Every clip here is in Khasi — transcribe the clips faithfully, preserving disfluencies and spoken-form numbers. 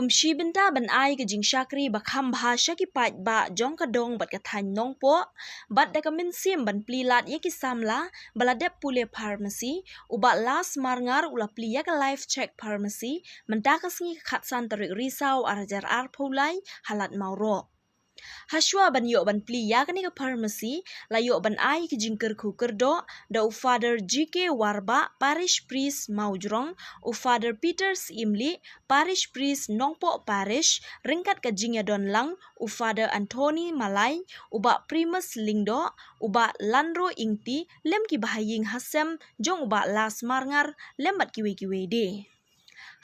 Shi bynta ban ai ka jingshakri ba kham bha sha ki paidbah jong ka dong bad ka thaiñ Nongpoh, bad da ka mynsiem ban plie lad ïa ki samla ba la dep pule pharmacy, u Bah Las Marngar u la plie ïa ka Life Check Pharmacy mynta ka sngi ka khatsan tarik Risaw ar hajar arphew lai ha Lad Mawroh. Hashwa ban ïoh ban plie ïa kane ka pharmacy, la ïoh ban ai ki jingkyrkhu kyrdoh da u Father G K Warbah, Parish Priest Mawjrong, u Father Peter Syiemlieh, Parish Priest Nongpoh Parish, ryngkat ka jingïadon lang u Father Anthony Malai, u Bah Primus Lyngdoh, u Bah Lanro Ingti, lem ki bahaïing hasem jong u Bah Las Marngar, lem bad kiwei kiwei de.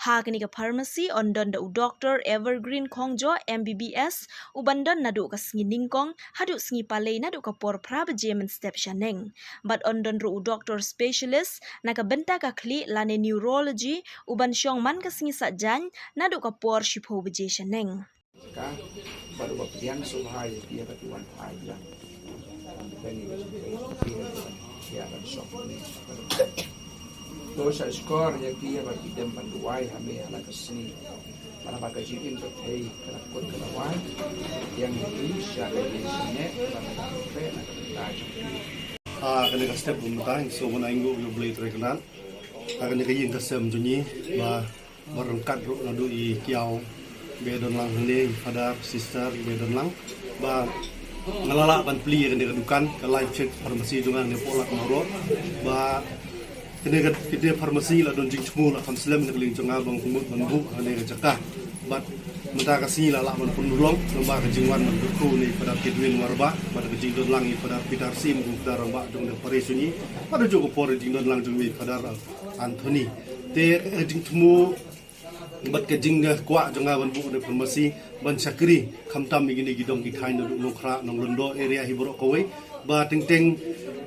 Ha kane ka pharmacy yn don da u Doktor Evergreen Khongjoh M B B S, u ban don naduh ka sngi nyngkong haduh sngi palei naduh ka por phra baje mynstep shaneng. Bad yn don ruh u doktor specialist na ka bynta ka khlieh lane neurology, u ban shong man ka sngi Saitjaiñ naduh ka por shiphew baje shaneng. Ka, bad uba pdiang sngewbha ïa ki ïa ka, ki wan phai biang. Bad ïa ka jingkyrkhu ïa ka, ïa ka shong. To sa shkor ïa ki ïa ba ki dem ban duwai ha me ha la ka sngi. Bad haba ka jingim ka thei ka la kut ka la wan. Ïa ngi sha ka ïing sha ne bad ka pe na ka ta jong ki. Ah, kane ka step bun ta, so bun ai ngu ïa Blei Trai Kynrad. Ah, kane ka ïing ka sem jong ngi ba Ba ryngkat ruh naduh i kiaw ba don lang hangne, i father, sister ba don lang. Ba nga la lah ban plie ïa kane ka dukan, ka Life Check Pharmacy jong nga hangne hapoh Lad Mawroh. Ba kane ka, kane pharmacy la don jingthmu la kham slem na ka liang jong nga ban mut ban buh hangne ka jaka. Bad mynta ka sngi la lah ban pynurlong, namar ka jingwan ban kyrkhu ne Father Edwin Warbah, bad ka jingdon lang i Father Peter Sim, u Father Warbah jong ka parish jong ngi. Bad ha kajuh ka por jingdon lang jong i Father Anthony. Te ka jingthmu bad ka jingkwah jong nga ban buh kane ka pharmacy ban shakri khamtam ïa kine ki dong ki thaiñ naduh Nongkhrah, Nonglyndoh area hi baroh kawei. Ba teng teng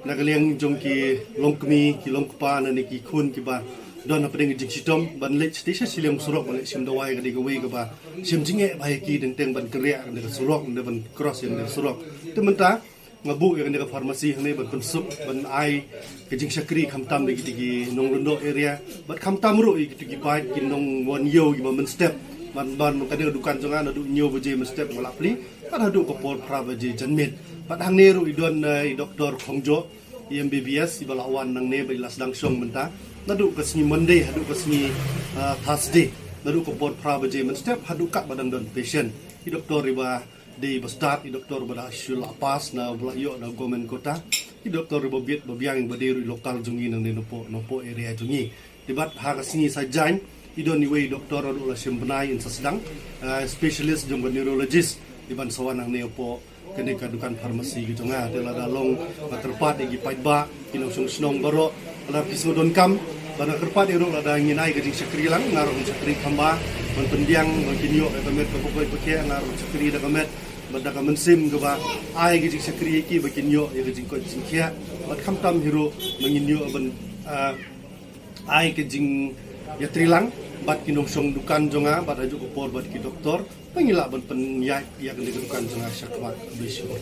na ka liang jong ki longkmie, ki longkpa, ne ki khun kiba don hapdeng ka jingshitom ban leit shatei sha shiliang surok ban leit shim dawai ka dei kawei kaba shem jingeh bha ïa ki, teng teng ban kynriah kane ka surok, ne ban cross ïa kane ka surok. Te mynta nga buh ïa kane ka pharmacy hangne ban pynsuk, ban ai ka jingshakri khamtam ïa kito ki Nonglyndoh area bad khamtam ruh ïa kito ki paid ki nongwan ïew kiba mynstep, ban, ban kane ka dukan jong nga naduh hynñiew baje mynstep nga la plie bad haduh ka por phra baje janmiet. Bad hangne ruh i don, eh, i Doktor Khongjoh, i M B B S, iba la wan nangne ba i la sdang shong mynta naduh ka sngi Monday haduh ka sngi, eh, Thursday, naduh ka por phra baje mynstep haduh katba dang don patient. I doktor iba dei ba stad, i doktor ba da shu la pass, na ba la ïoh na government quota. I doktor ba bit ba biang ba dei ruh i local jong ngi nangne Nongpoh, Nongpoh area jong ngi. Te bad ha ka sngi Saitjaiñ i don iwei i doktor ruh la shim bnai, in sa sdang, eh, specialist jong ka neurologist iban sa wan nangne hapoh kane ka dukan pharmacy ka jong nga. Te lada long nga kyrpad ïa ki paidbah, ki nongshong shnong baroh, lada phi sngewdonkam, bad nga kyrpad ïa ruh lada ngin ai ka jingshakri lang, nga ruh ngan shakri kham bha ban pynbiang ba kin ïoh ïa ka met kaba koit ba khiah, nga ruh shakri da ka met bad da ka mynsiem kaba ai ka jingshakri ïa ki ba kin ïoh ïa ka jingkoit jingkhiah. Bad khamtam hi ruh ba ngin ïoh ban, ah, ai ka jingïatreilang bad ki nongshong dukan jong nga bad ha kajuh ka por bad ki doktor ba ngin lah ban pynïaid ïa kane ka dukan jong nga shakhmat. Khublei shibun.